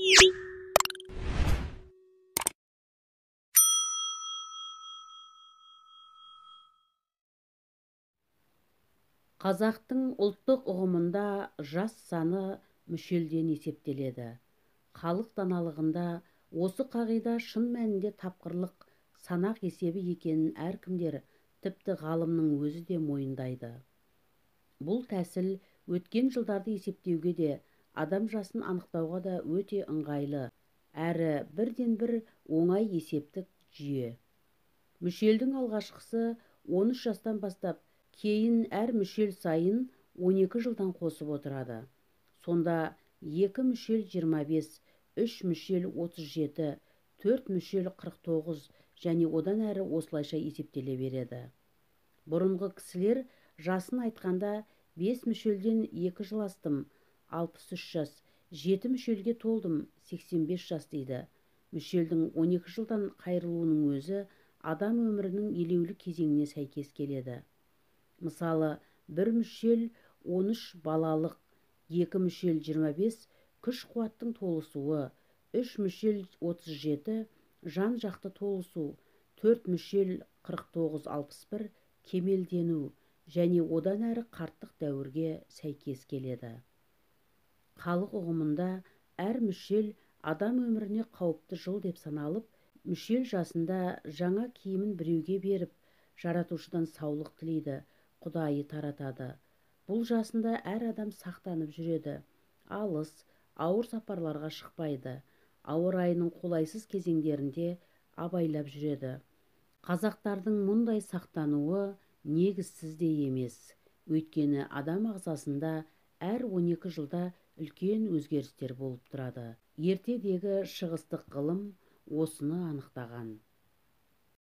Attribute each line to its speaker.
Speaker 1: Қазақтың ұлттық ұғымында жас саны мүшелден есептеледі. Халық даналығында осы қағида шын мәнінде тапқырлық санақ есебі екенін әркімдер, тіпті ғалымның өзі де мойындайды. Бұл тәсіл өткен жылдарды есептеуге де, адам жасын анықтауға да өте ыңғайлы, әрі бірден-бір оңай есептік жүйе. Мүшелдің алғашқысы 13 жастан бастап, кейін әр мүшел сайын 12 жылдан қосып отырады. Сонда 2 мүшел 25, 3 мүшел 37, 4 мүшел 49 және одан әрі осылайша есептеле береді. Бұрынғы кісілер жасын айтқанда 5 мүшелден 2 жыл астым, 63 жас, 7 мүшелге толдым, 85 жас дейді. Мүшелдің 12 жылдан қайырылуының өзі адам өмірінің елеулі кезеңіне сәйкес келеді. Мысалы, 1 мүшел 13 балалық, 2 мүшел 25 күш-қуаттың толысуы, 3 мүшел 37 жан-жақты толысу, 4 мүшел 49-61 кемелдену және одан әрі қарттық дәуірге сәйкес келеді. Халық ұғымында әр мүшел адам өміріне қауіпті жыл деп саналып, мүшел жасында жаңа киімін біреуге беріп, жаратушыдан саулық тілейді, құдайы таратады. Бұл жасында әр адам сақтанып жүреді, алыс, ауыр сапарларға шықпайды, ауа райының қолайсыз кезеңдерінде абайлап жүреді. Қазақтардың мұндай сақтануы негізсіз де емес, өйткені адам ағзасында әр 12 жылда үлкен өзгерістер болып тұрады. Ертедегі шығыстық ғылым осыны анықтаған.